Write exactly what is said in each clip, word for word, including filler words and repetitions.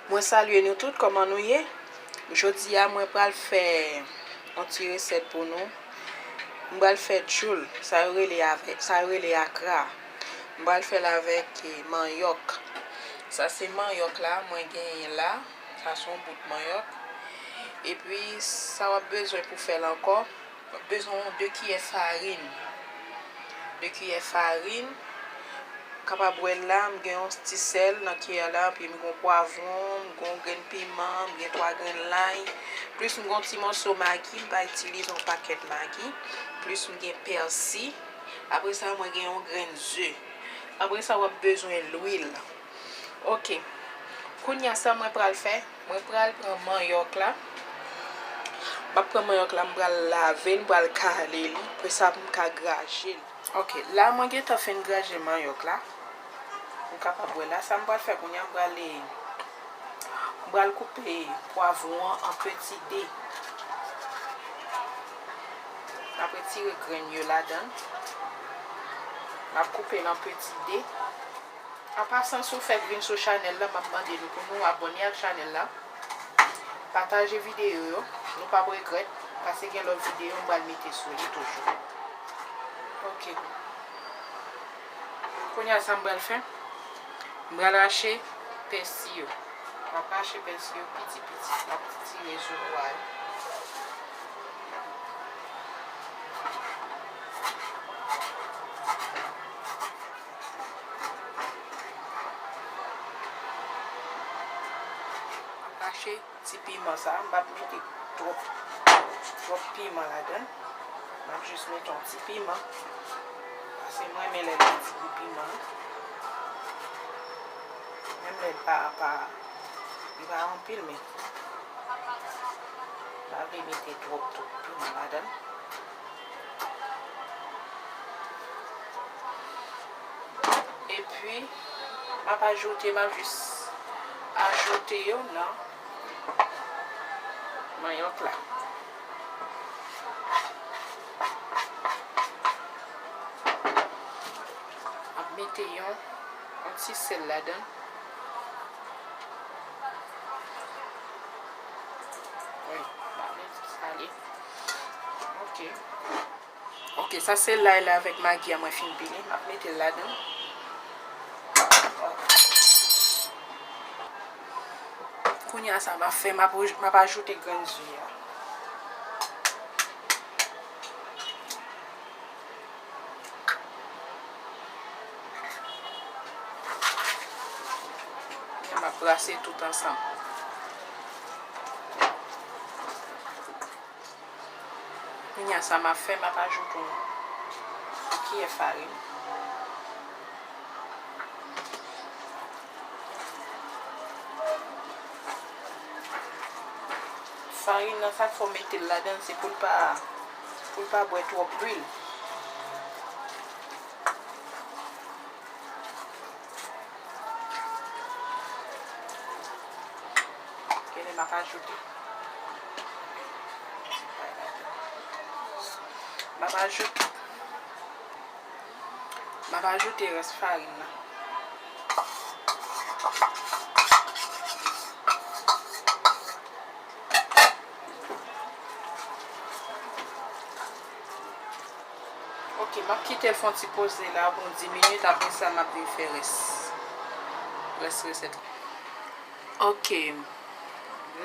Mwen salye nou tout, kòman nou ye? Jodi a, mwen pral fè yon ti resèt pou nou. Mwen pral fè tchoul, sa yo rele avè, sa yo rele akra. Mwen pral fè l avèk, eh, manyòk. Sa se manyòk la, mwen genyen la. Sa se yon bout manyòk. Epi, sa w ap bezwen pou fè l ankò, w ap bezwen yon de kiyè farin. De kiyè farin. Kapab wè l la, m gen yon ti sèl nan kiyè la, epi m gen yon pwavwon, m gen yon grenn piman, m gen twa grenn lay, plis m gen yon ti mòso magi, m pa itilize yon pakèt magi, plis m gen pèsi. Apre sa, mwen gen yon grenn ze. Apre sa, w ap bezwen lwil. Ok. Kounye a, sa mwen pral fè, mwen pral pran manyòk la. M ap pran manyòk la, m pral lave l, m pral kale li. Apre sa, pou m ka graje l. Ok, la mwen gentan fin graje manyòk la. Ou kapab wè la, sa m pral fè kounye a, m pral, m pral koupe pwavwon an an peti de. M ap retire grenn yo ladan l. M ap koupe l an peti de. An pasan, si w fèk vin sou chanèl la, m ap mande nou pou nou abòne ak chanèl la. Pataje videyo yo, nou p ap regrèt, paske gen lòt videyo m pral mete sou li toujou. Ok. Kounye a, sa m pral fè? M pral rache pèsi yo. M ap rache pèsi yo piti piti. M ap tire zo nwa yo. M ap rache ti piman sa, m p ap mete twòp, twòp piman ladan l. M ap jis mete yon ti piman. Paske m renmen lè l gen ti gou piman. Menm lè l pa, pa, li pa anpil, men m pa vle mete twòp, twòp piman ladan l. Epi, m ap ajoute, m ap jis ajoute yo nan manyòk la. M ap mete yon, yon ti sèl ladan l. Wi, m ap mete sale. Ok. Ok, sa se lay la avèk magi a mwen fin pile. M ap mete l ladan. Kounye a sa m ap fè, m ap, m ap ajoute grenn ze a. M ap brase tout ansanm. Kounye a sa m ap fè, m ap ajoute yon kiyè farin. Farin nan, sa k fè w mete l ladan, se pou l pa, pou l pa bwè twòp lwil. Genlè m ap ajoute. M ap ajoute. M ap ajoute rès farin nan. Ok, m ap kite l fè yon ti poze la pou yon dis minit, apre sa m ap vin fè rès, rès resèt la. Ok,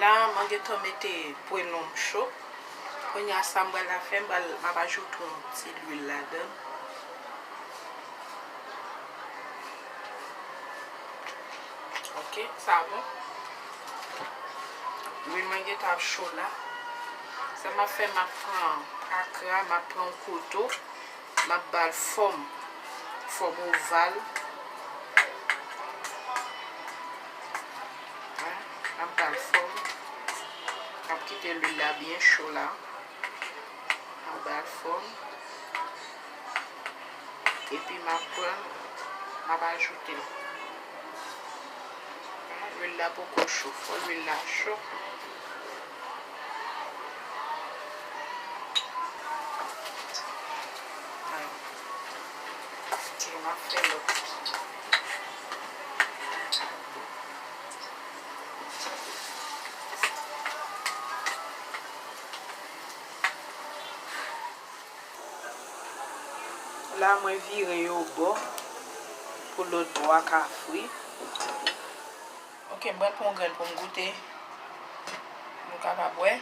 la mwen gentan mete pwelon m cho. Kounye a sa m pral fè, m pral, m ap ajoute yon ti lwil ladan l. Ok, sa bon. Lwil mwen gentan ap cho la. Sa m ap fè, m ap pran akra, m ap pran yon kouto, m ap ba l fòm, fòm oval. Wi, m ap ba l fòm. M ap kite lwil la byen cho la. M ap ba l fòm. Epi m ap pran, m ap ajoute l. Lwil la poko cho, fò lwil la cho. Ok, m ap fè lòt. La, mwen vire yo bò pou lòt bò a ka fri. Ok, m pral pran yon grenn pou m goute. Nou kapab wè.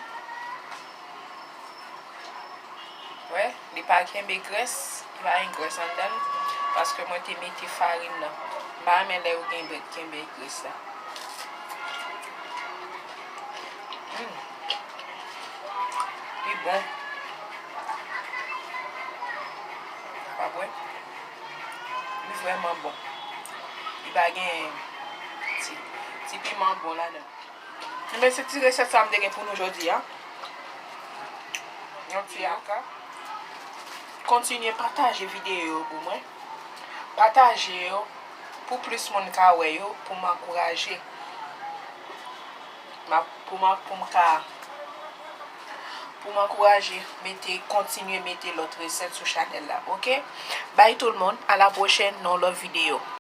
Wè, li pa kenbe grès, li pa gen grès anndan l, paske mwen te mete farin nan. M pa renmen lè yo gen, kenbe grès la. Hmm. Li bon. Kapab wè. Li vrèman bon. Li pa gen ti, ti piman bon ladan. Men se ti resèt sa m te gen pou nou jodi a. Yon ti aka. Kontinye pataje videyo yo pou mwen. Pataje yo pou plis moun ka wè yo, pou m ankouraje. M ap, pou m, pou m ka, pou m ankouraje, mete, kontinye mete lòt resèt sou chanèl la, ok? Bye tout le monde, à la prochaine nan lòt videyo.